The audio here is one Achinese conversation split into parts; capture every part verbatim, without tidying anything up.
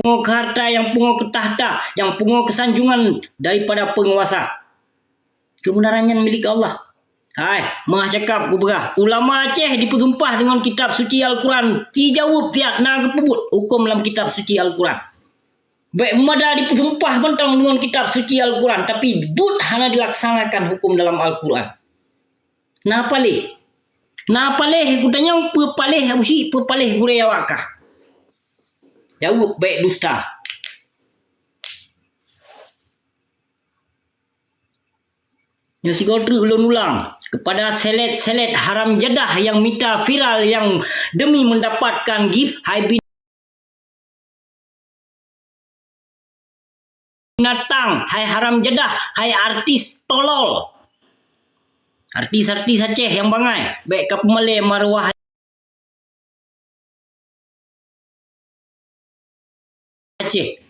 pungoe keu harta, nyang pungoe keu takhta, nyang pungoe keu sanjungan daripada peunguasa. Keubeunaran nyan milék Allah. Hai, meungaih cakap kupeugah, ulama Aceh dipeusumpah deungon kitab suci Al-Quran, ci jaweueb siat na geupeubuet huköm lam kitab suci Al-Quran. Bèk mada dipeusumpah mantong deungon kitab suci Al-Quran, tapi buet hana dilaksanakan huköm dalam Al-Quran. Na paléh. Na paléh, kutanyong, peue paléh Abusyik, peue paléh gurèe awak kah? Jaweueb bèk dusta. Nyoe sigoe treuk ulôn ulang, keupada seleb-seleb haram jadah nyang mita viral nyang demi meundapatkan gift, hai binatang, hai haram jadah, hai artis tolol. Artis-artis Aceh nyang bangai, bèk kapeumalèe maruah Aceh.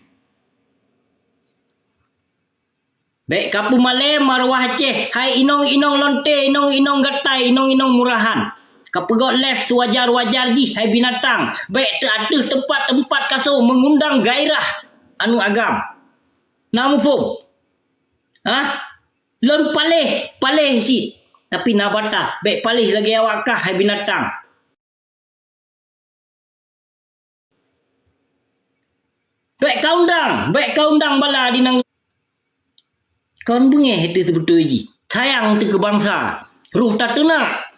Bèk kapeumalèe maruah Aceh, hai inong-inong lonte, inong-inong gatai, inong-inong murahan. Kapeugöt live sewajar-wajar jih, hai binatang. Bèk teuh ateueh teumpat-teumpat kaso meungundang gairah aneuk agam. Na muphom? Hah? Lôn paléh, paléh cit. Tapi na batas, bèk paléh lagèe awak kah, hai binatang. Bèk kaundang, bèk kaundang bala di nang-, kon beungèh teuh seubeutôi jih. Sayang teuh keu bansa, roh tateunak.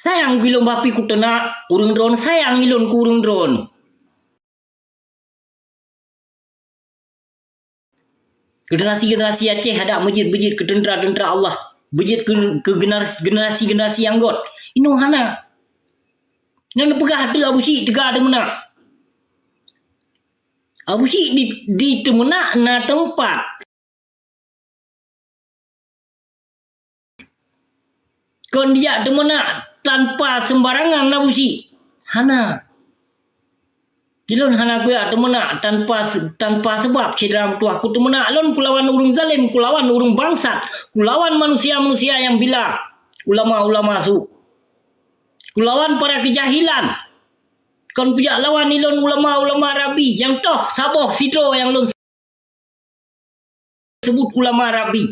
Sayang keu ilôn, bah pih kuteunak ureueng droen, sayang ilôn keu ureueng droen. Generasi-generasi Aceh adak meujeuet-meujeuet keu teuntra-teuntra Allah, meujeuet keu, keu generasi, generasi-generasi nyang göt. Inoe hana. Nyan peugah teuh Abusyik teuga teumeunak. Abusyik di, di teumeunak na teumpat. Kon dijak teumeunak tanpa seumbarangan Abusyik? Hana. Ilôn hana kujak teumeunak tanpa se-, tanpa seubab, syedara meutuwah. Kuteumeunak lôn kulawan ureueng zalém, kulawan ureueng bangsat, kulawan manusia-manusia nyang bila, ulama-ulama su. Kulawan para keujahilan. Kon kujak lawan ilôn ulama-ulama rabi nyang toh saboh sidroe nyang lôn seubut ulama rabi.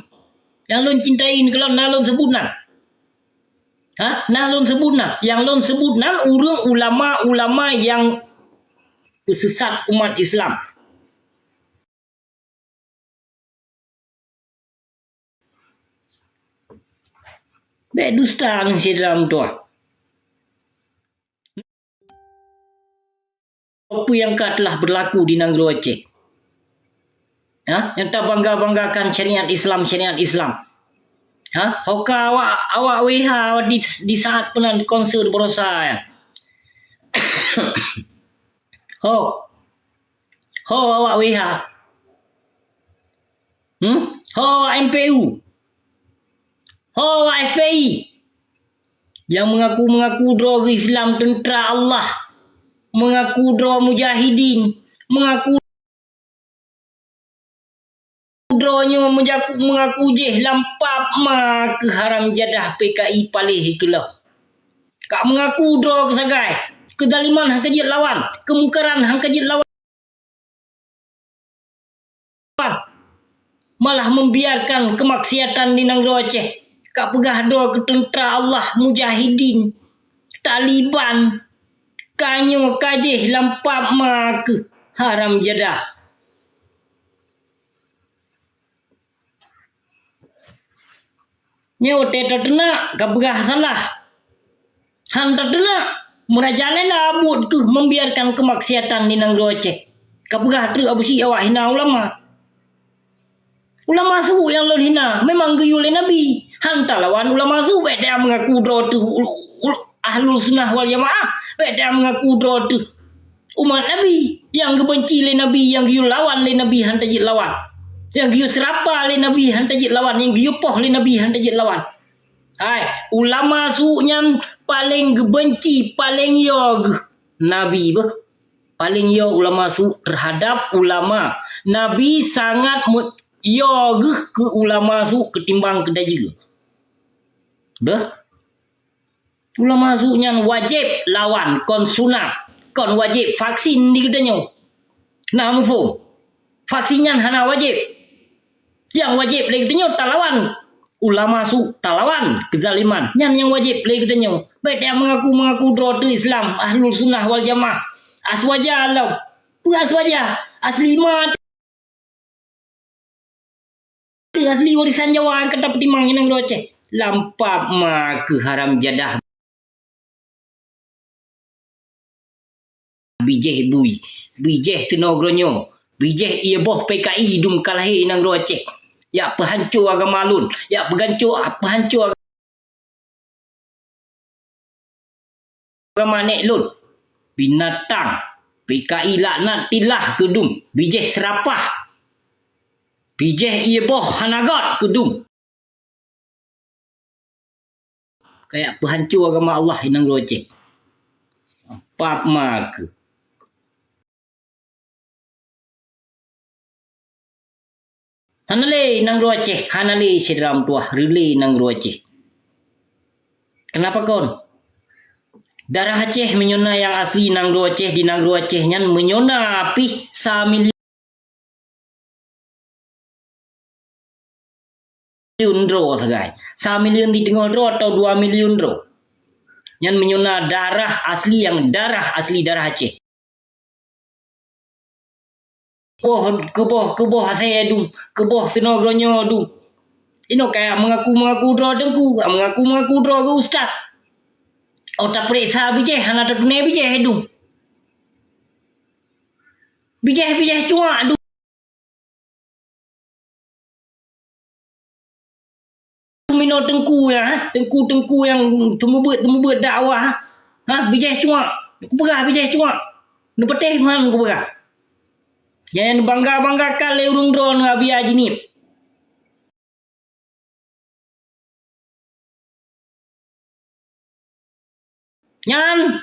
Nyang lôn cintai keulôn na lôn seubut nan. Ha? Na lôn seubut nan. Nyang lôn seubut nan ureueng ulama-ulama nyang peusesat umat Islam. Bèk dusta ngon syedara meutuwah. Peue nyang ka telah berlaku di nanggroe Aceh? Ha? Nyang tabangga-banggakan syariat Islam, syariat Islam. Ha? Ho ka awak, awak W H di, di saat peunan konser baroesa nyan. Ho. Ho awak W H. Hmm? Ho awak M P U. Ho awak F P I. Nyang meungaku-meungaku droe geu Islam, teuntra Allah, meungaku droe mujahidin, meungaku droe nyoe meujaku-, meungaku jih lam pap ma keu haram jadah P K I paléh keulôh. Ka meungaku droe keu sagai, keuzaliman han ka jeuet lawan, keumungkaran han ka jeuet lawan. Malah membiarkan kemaksiatan di nanggroe Aceh. Ka peugah droe keu teuntra Allah, mujahidin, Taliban, ka nyoe ka jih lam pap ma keuh haram jadah. Nyoe watèe tateunak ka peugah salah. Han tateunak, meurajalela buet keuh membiarkan kemaksiatan di nanggroe Aceh. Ka peugah treuk Abusyik awak hina ulama. Ulama su nyang lôn hina, memang geuyue lé Nabi. Han talawan ulama su, bèk teuh meungaku droe teuh ul-, ul-, Ahlus Sunnah wal Jamaah, bèk teuh meungaku droe teuh umat Nabi, nyang geubenci lé Nabi, nyang geuyue lawan lé Nabi han tajeuet lawan. Nyang geuyue seurapa lé Nabi han tajeuet lawan, nyang geuyue poh lé Nabi han tajeuet lawan. Hai, ulama su nyan paleng geubenci, paleng yo geuh Nabi beuh. Paleng yo ulama su terhadap ulama. Nabi sangat me-, yo geuh keu ulama su ketimbang keu dayeue. Beuh. Ulama su nyan wajéb lawan, kon sunat. Kon wajéb vaksin di geutanyoe. Na muphom? Vaksin nyan hana wajéb. Nyang wajéb lé geutanyoe talawan ulama su, talawan keuzaliman. Nyan nyang wajéb lé geutanyoe. Bék teuh meungaku-meungaku droe teuh Islam, Ahlus Sunnah wal Jamaah. Aswaja lom. Peue aswaja? Asli ma Asli warisan Jawa nyang ka tapeutimang i nanggroe Aceh. Lam pap ma keuh haram jadah. Bijéh bui, bijéh teunoe geuronyoe, bijéh ié boh P K I dum ka lahé i nanggroe Aceh. Jak peuhanco agama lôn, jak peuganco, peuhanco agama nek lôn. Binatang, P K I laknatillah keudum, bijéh seurapah, bijéh ié boh hana göt keudum. Kajak peuhanco agama Allah i nanggroe Aceh. Pap ma keuh. Hana lé nanggroe Aceh, hana lé syedara meutuwah, reulée nanggroe Aceh. Keunapa kon? Darah Aceh meunyoe na nyang asli nanggroe Aceh, di nanggroe Aceh nyan meunyoe na pih sa milion droe sagai. Sa milion di teungoh droe atau dua milion droe. Nyan meunyoe na darah asli nyang darah asli darah Aceh. Boh, keuboh, keuboh asèe dum, keuboh sinoe geuronyoe dum. Inoe kajak meungaku-meungaku droe teungku, meungaku-meungaku droe geu ustaz. Oh, tapeuriksa bijéh, hana tatuné bijéh dum. Bijéh-bijéh cuak dum. Minoe teungku nyan, ha? Teungku-teungku nyang teumeubeuet-teumeubeuet dakwah, ha? Bijéh cuak. Kupeugah bijéh cuak. Neupatéh meuhan kupeugah. Nyang neubangga-banggakan lé ureuëng droe ngon Abiya Jeunieb. Nyan,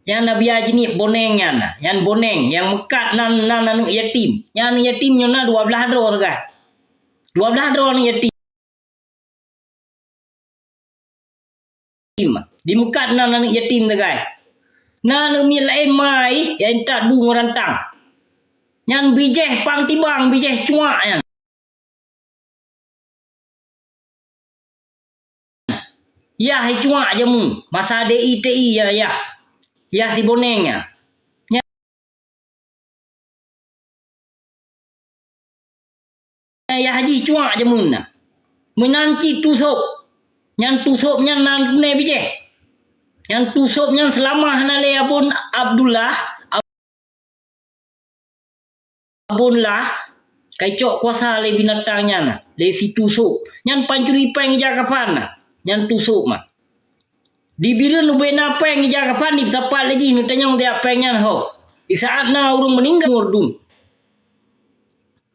nyan Abiya Jeunieb Boneng nyan, nyan Boneng nyang meukat nan, nan aneuëk yatim. Nyan aneuëk yatim nyoe na dua blaih droe sagai. Dua blaih droe aneuëk yatim. Di meukat nan aneuëk yatim sagai. Na aneuëk miet laén ma ih, nyang intat bu ngon rantang. Nyan bijéh pang tibang, bijéh cuak nyan. Yah icuak jameun, masa D I T I ya yah. Yah si Boneng nyan. Nyan yah jih cuak jameun na. Meunan cit tusôb. Nyan tusôb nyan na teuné bijéh. Nyan tusôb nyan seulama hana lé Abon Abdullah, Abon lah, ka icok kuasa lé binatang nyan, lé si tusôb. Nyan pancuri péng ija kafan, nyan tusôb mah. Di Bireuen ubé na péng ija kafan, dipeusapat lé jih, neutanyong tiep péng nyan ho. Di saát na ureuëng meuninggai murdum.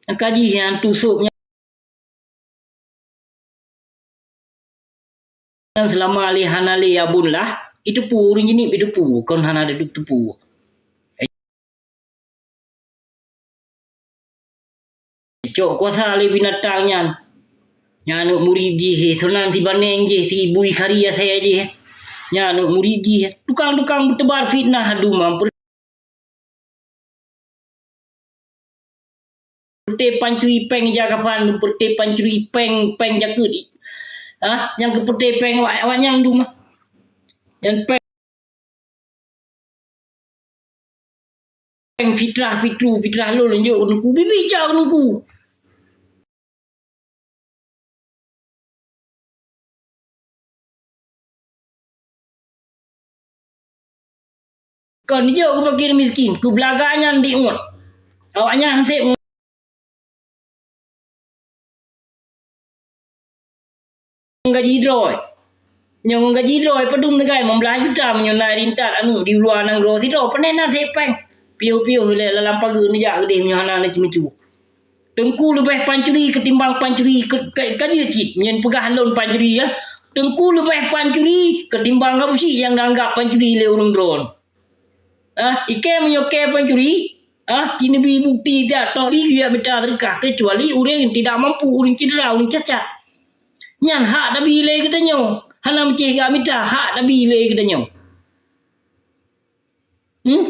Nyang ka jih nyan tusôb nyan. Nyan seulama lé hana lé Abon lah, iteupeue ureuëng Jeunieb iteupeue, kon hana teuteupeue. Icok kuasa lé binatang nyan. Nyan aneuëk murit jih, eh, seunan si Boneng jih, si bui kari asèe jih. Nyan aneuëk murit jih, tukang-tukang beuteubar fitnah dum. Peureute pancuri péng ija kafan, peureute pancuri péng, péng jakeuet. Ah, nyang keu peureute péng awak, awak nyan dum. Nyan péng, péng fitrah, fitru, fitrah lôn, lôn jok keu teungku. Bibi cok keu teungku. Kon jijok keu fakir miskin, keu beulaga nyan di uet. Awaknyan hase gaji droe. Nyoe ngon gaji droe padum sagai, limong blaih juta meunyoe na rintat aneuëk di luwa nanggroe sidroe, pane na sép péng. Piôh-piôh ilée lam pageue neujak keudeh meunyoe hana neucue-cue. Teungku leubeh pancuri ketimbang pancuri ke-, ke-, ka jeuet cit. Nyan peugah lôn pancuri, ya. Teungku leubeh pancuri ketimbang Abusyik nyang neuanggap pancuri lé ureuëng droe. Ah, ikei meunyoe kei pancuri, ah, ci neubi bukti siat toh bi geujak mita seudeukah, keucuali ureuëng tidak mampu, ureuëng cedera, ureuëng cacat. Nyan hak tabi lé geutanyoe. Hana meucéh geujak mita, hak tabi lé geutanyoe. Hmm?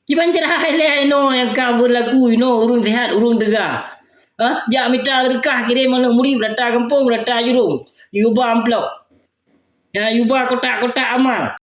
Kiban cara hai lé hai inoe nyang ka beulaku inoe ureuëng sehat, ureuëng teuga. Ha? Jak mita seudeukah kirém aneuk murit, rata gampông, rata jurông. Yuba amplop. Ya, yuba kotak-kotak amal.